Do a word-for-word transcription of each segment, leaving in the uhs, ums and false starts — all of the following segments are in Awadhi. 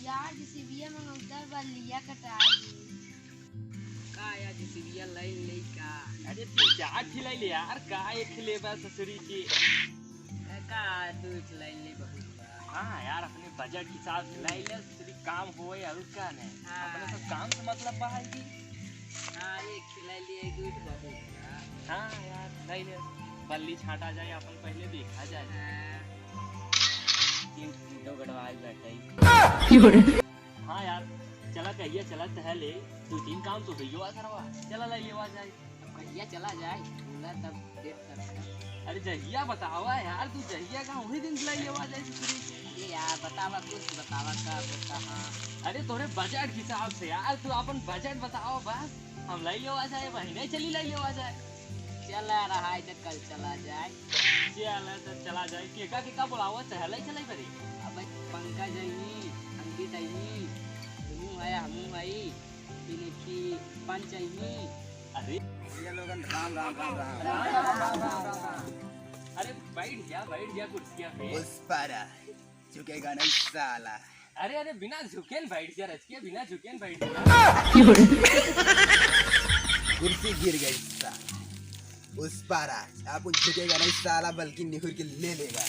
यार, जेसीबीया मंगौता बा, लिया कटाई। का यार, जेसीबीया लाइन ले का? अरे, तीन चार ठे लाइन ले यार, का एक ठे लेबा ससुरी के? ए, का दू ठे लाइन ले बहुत बा। हाँ यार, अपने बजट के हिसाब से लाइन ले, ससुरी काम होए और का नहीं। हाँ। अपने सब काम से मतलब बा है कि। हाँ, एक ठे लाइन ले, एक दू ठे बहुत बा। हाँ यार, लाइन ले, बल्ली छाटा जाए, अपन पहले देखा जाए। हाँ। तीन फोटो कटवाए बैठे। हाँ यार, चला कहिया चला तहले, दो तीन काम तो भइयो आ करवा, चला लाई लेवा जाए। अब कहिया चला जाए, बोला तब डेट करते हैं। अरे जहिया बतावा यार, तू जहिया का वही दिन लाई लेवा जाए ससुरी के। अरे यार बतावा, कुछ बतावा कब, कहाँ? अरे तोरे बजट के हिसाब से यार, तू अपन बजट बतावा बस। हम लाई लेवा जाए, वही नहीं चली लाई लेवा जाए। चला रहा है तो कल चला जाए। चला तो चला जाए। केका केका बोलावा, चहलाई चलाई बरे। अब पंकज अही, अंकित अही, तुहू है, हमू है, फिर एक पंच अही। अरे भैया लोगन राम राम राम राम। अरे बैठ जा, बैठ जा कुर्सिया पे। पुष्पा राज झुकेगा नहीं साला। अरे, अरे, बिना झुकेन बैठ जा, रचके, बिना झुकेन बैठ जा। कुर्सी गिर गई साला। पुष्पा राज, अब झुकेगा नहीं साला, बल्कि निहुर के ले लेगा।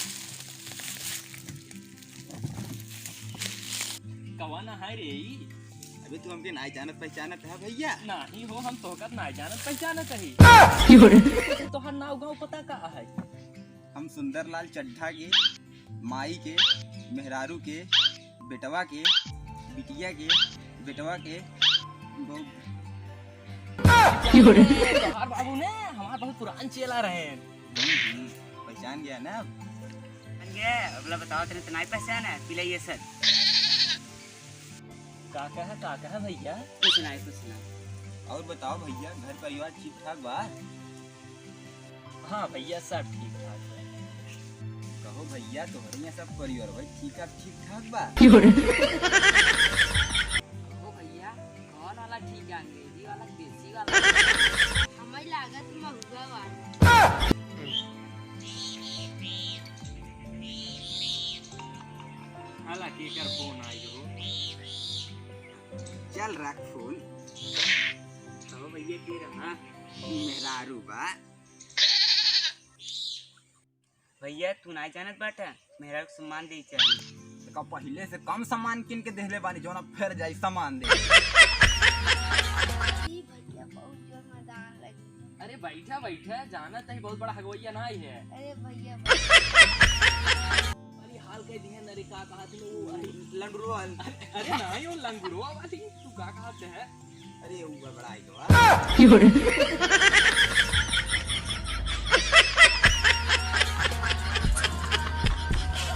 कवा ना है रे ई? अबे तू हमके नाई जानत पहचानत है भैया? नाही हो, हम तोहका नाई जानत पहचानत है। तोहर नाव गाँव पता का है? हम सुंदरलाल चड्ढा के माई के, मेहरारू के, बेटवा के, बिटिया के, बेटवा के, बहु- तोहार बाबू ने हमार बहुत पुरान चेला रहे। हम्म, हम्म, पहचान गया ना? पहचान गया, अगला बताओ, तने तो नहीं पहचान है, पिलाइए सर। का कहा, का कहा भैया? कुछ नहीं, कुछ नहीं। और बताओ भैया, घर परिवार ठीक ठाक बा? हाँ भैया, सब ठीक ठाक बा। कहो भैया, तोहरे यहाँ सब परिवार भाई ठीक, ठीक ठाक बा? कहो भैया, कौन वाला ठीक है, अंग्रेजी वाला, देसी वाला? हमें लागत महुआ वाला। हालांकि एकर फोन आई हो। चल रख फोन। कहो भैया, के रहा? ई मेहरारू बा। भैया, तू ना जानत बाटा, मेहरारू के सम्मान दे चाहिए। का पहिले से कम सामान किन के देहले बानी, जौना फेर जाई सामान दे। ई भैया बहुत जोर मदान लगी। अरे बैठा, बैठा, जानत ही बहुत बड़ा हगवैया ना आई है। अरे भैया, अरे हाल कह दिया ना रे, का कहा थे वो? अरे लंगड़ुआ। अरे, अरे ना, यो लंगड़ुआ वाली, तू का कहा थे है? अरे वो बड़ा आई तो।